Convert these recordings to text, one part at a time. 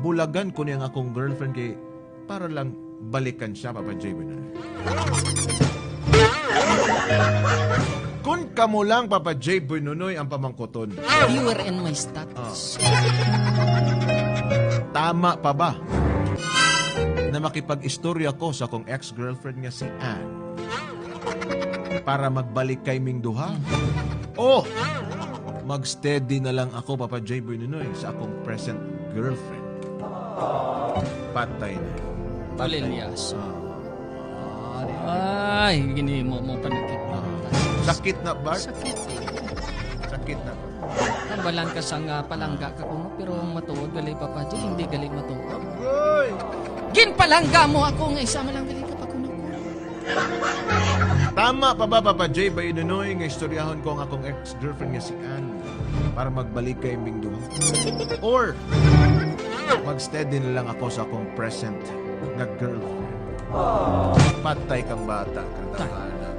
Bulagan ko niya ang akong girlfriend kay para lang balikan siya, Papa J. Nonoy. Kung kamo lang, Papa J. Boy Nonoy, ang pamangkoton. Viewer and my status. Tama pa ba na makipag-istorya ko sa akong ex-girlfriend nga si Ann para magbalik kay Ming duha? O mag-steady na lang ako, Papa J. Boy Nunoy, sa akong present girlfriend? Patay na. Patay. Tulilias. Ay, gini mo mo panakit. Sakit na, Bart. Sakit eh. Sakit na. Tambalan ka sa nga palangga ka kuno pero ang matuod gali Papa J, hindi gali matuod. Agoy! Ginpalangga mo ako nga isa man lang gali ka pa kuno ko. Tama pa ba, Papa J. Boy Nunoy, nga istoryahon ko ang akong ex-girlfriend nga si Ann para magbalik kay Ming duha? Or mag-steady na lang ako sa akong present na girlfriend? Patay kang bata, katahana.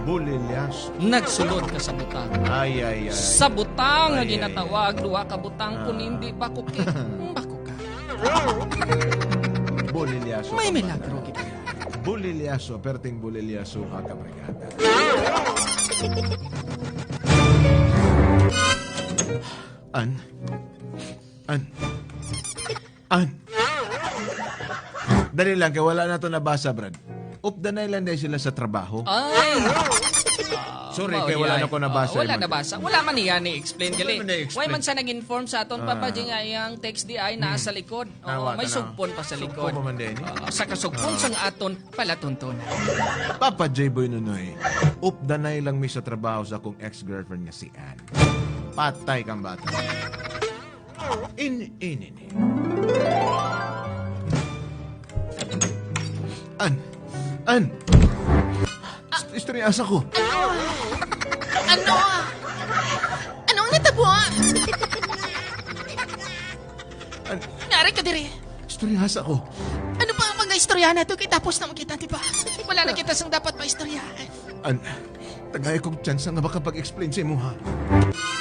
Bulilyas. Nagsulod ka sa butang. Ay, ay, ay. Sa butang nga Ay, ay, ginatawag duha ka butang kun hindi bako kay bako ka. Bulilyaso. May kang milagro bata. gid. Bulilyaso, perting bulilyaso ka, kabrigada. An? An? An? Dali lang, kay wala na to nabasa, Brad. Updanay lang dahil sila sa trabaho. Ay. Sorry, Mao kay wala di na ay. ko nabasa. Wala yung mga- nabasa. Wala man niya ni-explain gali. Wala man ni-explain. Why man sa nag-inform sa aton Papa J nga iyang text di ay naa sa likod. Oo, Tawa, may tanaw. sugpon pa sa likod. Sugpon pa man din, eh. Oo, sa kasugpon sang aton palatuntunan. Papa J. Boy Nunoy, updanay lang mi sa trabaho sa akong ex-girlfriend nga si Ann. Patay kang bata. In, in, in. An, An, istorya asa ko. Ano? Anong natabo? An, Nari ka diri. istorya asa ko. Ano pa ang mga istorya na to? Kay tapos na makita, di ba? Wala na kita sang dapat maistoryahan. An, tagay kong chance nga baka pag-explain sa imo ha.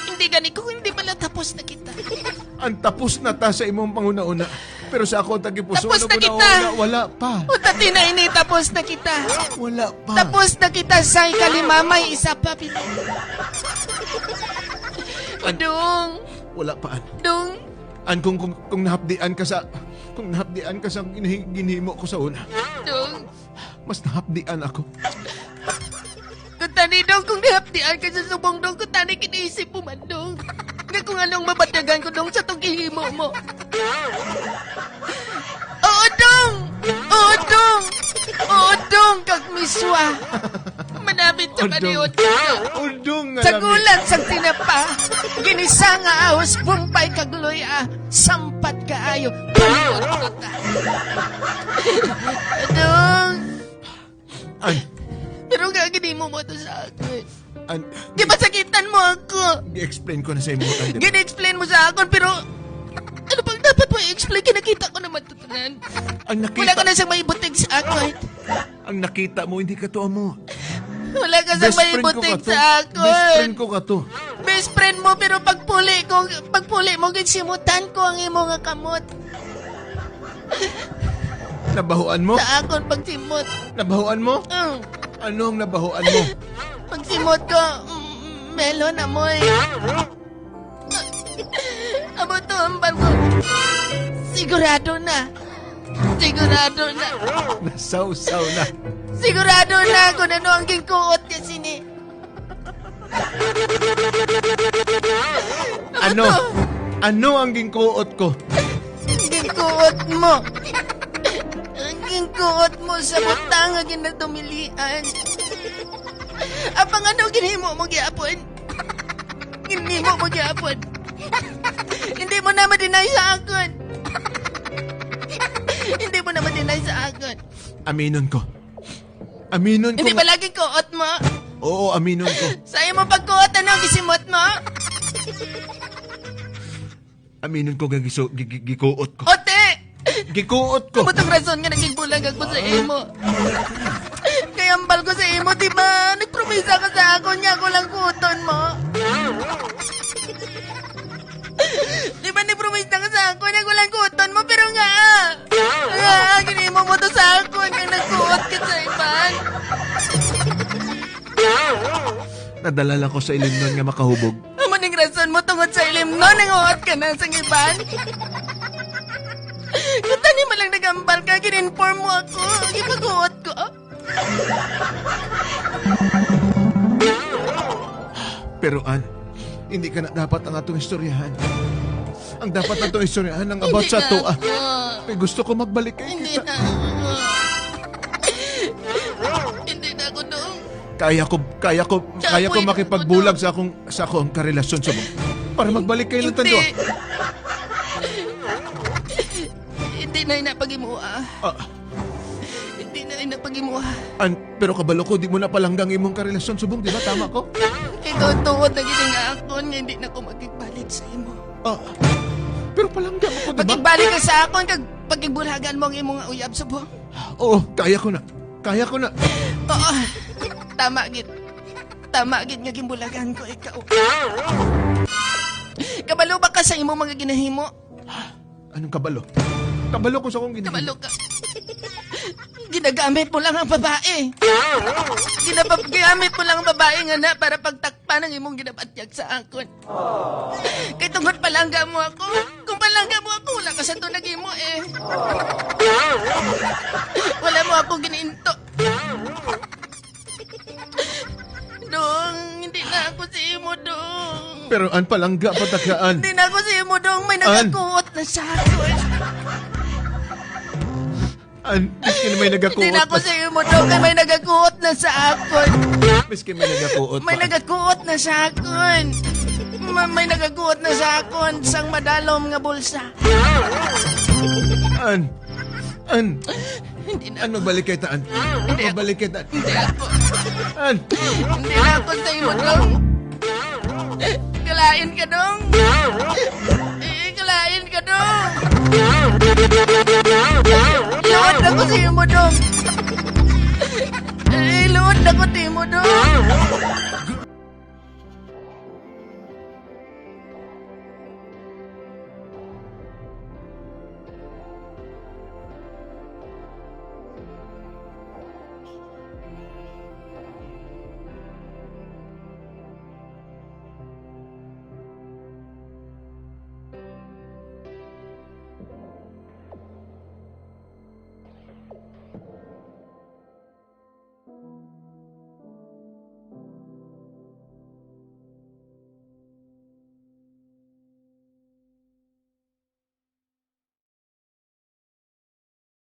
Hindi gani ko, hindi pala tapos na kita. An, tapos na ta sa imong panguna-una. Pero sa ako ang tagipuso, Tapos na kita! wala pa. O tati na ini, tapos na kita. Wala pa. Tapos na kita sa ikalima, may isa pa. Pili. O dong, Wala pa, An. dong. An kung nahapdian ka sa ginhimo ko sa una, Dong. mas nahapdian ako. Kung tani dong, kung nahapdian ka sa subong dong, kung tani kiniisip mo man dong. Nga kung anong mabatagan ko dong sa tong gihimo mo. Oo dong! Oo dong! Oo dong, kag miswa. Manamit sa Odong. paniot ka. Udong nga Sa lami. gulat sang tinapa, ginisa nga ahos, bumpay kag luya, sampat kaayo, paniot ko ta. Dong, An, pero nga ginimo mo to sa akin. an, Di ba sakitan mo ako? gi-explain ko na sa imo an, di ba? Gina-explain mo sa akin, pero ano bang dapat mo i-explain? Kinakita ko naman tutunan. Ang Wala nakita, ka na siyang maibutig sa akin. ang nakita mo hindi ka to amo. Wala ka siyang Best friend ko ka maibutig to. sa akin. Best friend ko ka to. Best friend mo, pero pagpuli mo, ginsimutan ko ang imo nga kamot. Nabahuan mo? Sa akon pagsimot. Nabahuan mo? Anong nabahuan mo? Pagsimot ko, melon amoy. Amo to, ambal ko. Sigurado na. Sigurado na. Nasawsaw na. Sigurado na kung ano ang ginkuot niya sini. Ano? Ano ang ginkuot ko? Ginkuot mo. Ang ginkuot mo sa butang nga ginatumilian. Apang ano ginhimo mo gyapon? Ginhimo mo gyapon. Hindi mo na ma-deny sa akon. Hindi mo na ma-deny sa akon. Aminon ko. Aminon ko. Hindi ba lagi kuot mo? Oo, aminon ko. Sa imo pagkuot, ano ang gisimot mo? Aminon ko nga gikuot ko. Ote! Gikuot ko. Amo tong rason nga naging bulag ako sa imo. Kaya ambal ko sa imo, di ba? Nagpromisa ka sa ako niya, ako lang kuton mo. Di ba? Di ba ni-promise na ka sa akon nga walang kuoton mo, pero nga nga, ginimo mo to sa akon nga nagkuot ka sa iban. Nadala lang ko sa ilim nun nga makahubog. Amo ning rason mo tungod sa ilim no, nanguot ka na sa iban. Kung tani mo lang nagambal ka, gin-inform mo ako. Gipaguot ko. Pero Ann, hindi ka na dapat ang atong istoryahan. Ang dapat natong istoryahan ang about Hindi sa na to. Ah, ako. eh, gusto ko magbalik kay Hindi kita. na ako. Hindi na ako dong. Kaya ko Tiyapoy na makipagbulag ako. sa akong karelasyon sa para magbalik kay lang Hindi. tando. Hindi na inapagimuha. Ah, Hindi na inapagimuha. An, pero kabalo ko di mo na palanggang imong karelasyon subong, di ba? Tama ko? Ito tuod na gining akon nga hindi na ko makigbalik sa imo. Ah, pero palangga mo ko, di ba? Pakigbalik ka sa akon kag pakigbulagan mo ang imong uyab subong. Oo, kaya ko na. Kaya ko na. Oo. Tama gid. Tama gid nga gimbulagan ko ikaw. Kabalo ba ka sa imong mga ginahimo? Anong kabalo? Kabalo ko sa akong ginahimo. Kabalo ka. Ginagamit mo lang ang babae. Ginagamit mo lang ang babae nga na para pagtakpan ang imong ginabatyag sa akon. Kay tungod palangga mo ako. Kung palangga mo ako, wala ka sa to nagimo eh. Wala mo ako gininto. Dong, hindi na ako si imo, dong. Pero an palangga patakaan. Hindi na ako si imo, dong. May nagakuot na sa akon. An, miskin may nagakuot. Hindi na ako sa imo, dong. Kay may nagakuot na sa akon. Miskin may nagakuot. May pa. nagakuot na sa akon. May nagakuot na sa akon sang madalom nga bulsa. An, an, Hindi na an magbalik kay taan. Magbalik kay taan. Hindi ako. An, Hindi na ako sa imo, dong. Kalain ka, dong. Eh, kalain ka, dong. Luod ako sa imo, dong. Eh, luod ako sa imo, dong.